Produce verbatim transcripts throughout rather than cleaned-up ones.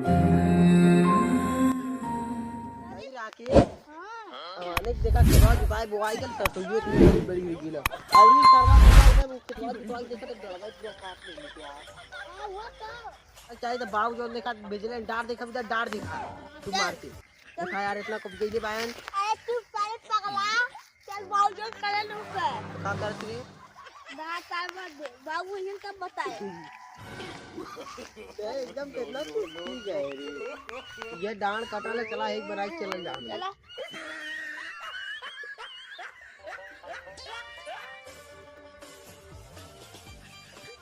भाई राकेश, हाँ। हाँ, नहीं देखा, खेतवा जुताई बोआई कर, सरसोइयो इतनी बड़ी, बड़ी हो गई ना। और ये सरवा खेतवा एकदम, खेतवा जुताई देखा तो गड़बड़ पूरा काट ले लेके यार। हाँ, वो तो। चाहे तो बाबू जो देखा, बिजली डार देखा, उधर डार देखा, तू मार के। देखा यार, इतना कब गई बायन। अरे तू सारे पगला, चल बाबू जो करे लूँ पे। का करत रे? बात आवा दे, बाबू इनका बताए। ए, एकदम कितना ठीक है रे। ये डांड कटाले चला, एक बार आइके चलल जा। चला।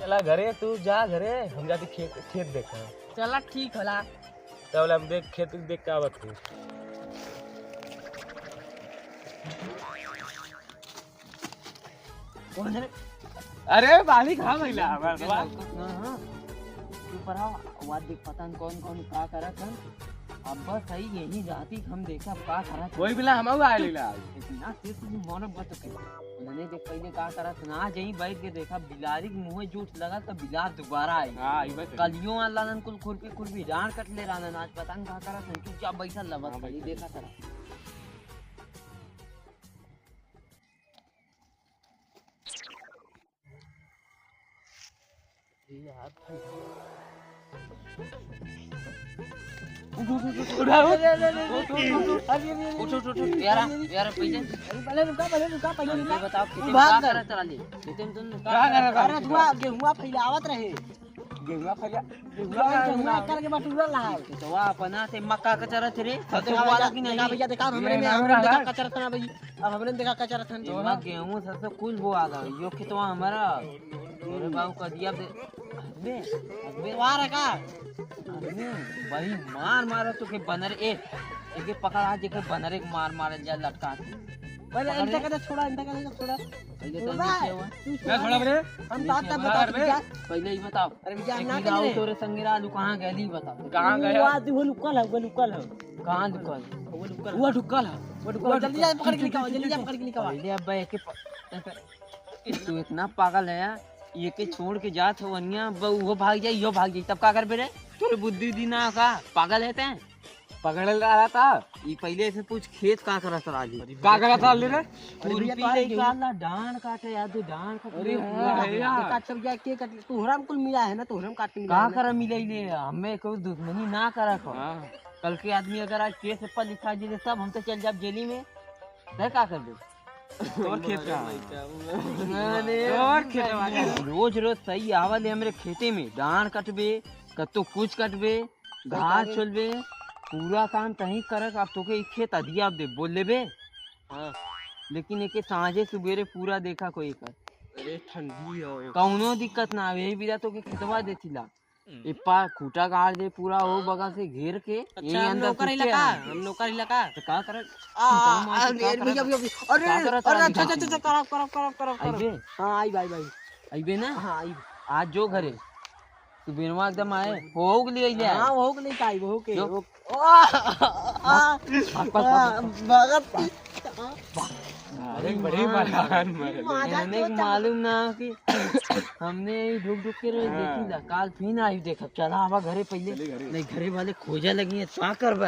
चला घरे, तू जा घरे, हम जाती खेत, खेत देखा। चला ठीक होला। तब हम देख, खेत देख के आवत हई। कौन है रे? अरे मालिक, हाँ भैया, हमार बात। हाँ, हाँ। तू पर आओ, वहाँ देख पता न कौन कौन का करत हन। अब बस सही यही जाती हम देखा का करत हन। वही बिला हम आए लेला। इतना तेज तुम मौन बच के। उन्होंने देख पहले का करत ना जाई बैठ के देखा बिलारी के मुँह जूठ लगा तो बिलार दोबारा आई। हाँ, ई बात है। कलियों वाला नन कुल खुरपी खुरपी जान कट ले रहा ना, आज पता न का करत हन, चुपचाप बैठल लबत हाँ, खाली बैठल। देखा तरह। उठा, उठ। अरे, अरे, अरे, अरे। उठ, उठ, उठ, उठ। यारा, यारा, पहिले। अरे, पहिले रुका, पहिले रुका, पहिले रुका। बताओ, खेते में का करत रहली? खेते में तुम का करत रहली? अरे, धुआं, गेहुआ फैलावत रहे। गेहुआ फैला, गेहुआ फैला, गेहुआ करके बटुरा ला। तो वह अपना से मक्का कचरत रे, सबसे देखा वाला भैया, कि नहीं? देखा भैया, देखा, हमरे में, देखा हमरे में भैया। देखा कचरत ना भाई, अब हमरे में देखा कचरत हन। एमा गेहूं सबसे कुल बोआ गए, यो खेतवा हमारा। अरे बाबू, कर दिया बे, बे, बे। वाह रे का? अरे, भाई, मार मारो तो के बनर, ए, एके पकड़, आज एके बनर एक मार मारल जा लटका के। पहले पकड़ इनका ले। कदे छोड़ा, इनका कदे छोड़ा। पहले तो छोड़ा, नीचे हुआ। तू मैं छोड़ा छोड़ा रे। हम नीचे साथ तब हुआ। बता अरे, पहले ही बताओ। अरे भैया, हम ना एक कह रहे। तोरे संगे रहलू, कहाँ गैली बताओ। कहाँ गया? वो आज वो लुकल है, वो लुकल है। कहाँ लुकल? वो लुकल। वो ढुकल है, वो ढुकल। वो जल्दी जा, पकड़ के निकाल, जल्दी जा, पकड़ के निकाल। पहले अब एके प-, तू इतना पागल है यार, एके छोड़ के जात हो वनिया, अब वो भाग जाई, यो भाग जाई, तब का करबे रे? तोरे बुद्धि उद्धि ना का? पागल है तैं? पकड़ल रहा था। ई पहिले से पूछ, खेत का करत रहा जी? का करत रहा ले रे? अरे भैया, खुरपी तोहार ले गेहूं का ला, डांड काटे यार, तू डांड काटे अरे ले, हाँ, पूरा भैया। देखा, तब जाके काट, तोहरा में कुल मिला है ना, तोहरा में काट के मिला का है ना। करा मिले ले, हमें कोई दुश्मनी ना करा को। हाँ। कल के आदमी अगर आज केस पर लिखा दे तब हम तो चल जाब जेली में। तै का करबे? तोर खेत का? अरे तोर खेत बा। रोज रोज सही आवा ले हमरे खेते में, डांड कटबे, कत्तो कुछ कटबे, घास छोलबे, पूरा काम तहीं करक, अब तोके ई खेत अधिया दे, बोल लेबे। हाँ। लेकिन एके साँझे सुबेरे पूरा देखा कोई कर। अरे ठंडी हो। कौनो दिक्कत ना आवे, यही बिना तोके खेतवा देथिला। हम्म। ए पा खूटा गाड़ दे पूरा, ओ बगल से घेर के, अच्छा, यही हम अंदर नौकर घुस इला के का? आए। हम नौकर इला का? तो का करे? आ, आ, अरे, भैया, भैया, भैया। अरे, का करत अरे, आदमी अच्छा, अच्छा, का? अच्छा, करब, करब, करब, करब, करब। आइबे? हाँ, आइब, आइब, आइब। आइबे ना? हाँ, आइब। आज जो घरे। तू बेनवा एकदम आए, हो के लिए ले आए। हाँ, हो के लिए आई, हो के, जो हो के। आ, आ, आ, भाग, भाग, भाग, आ, भाग। भगत। अरे, बड़ी मार। मार, मार। मार, इन्हें मार। मालूम ना कि हमने यही ढुक ढुक के रहे, हाँ। देखी ला, काल फिर आई देखब। चला आवा घरे पहले। चले घरे। नहीं, घरे वाले खोजे लगी हैं, का करबा?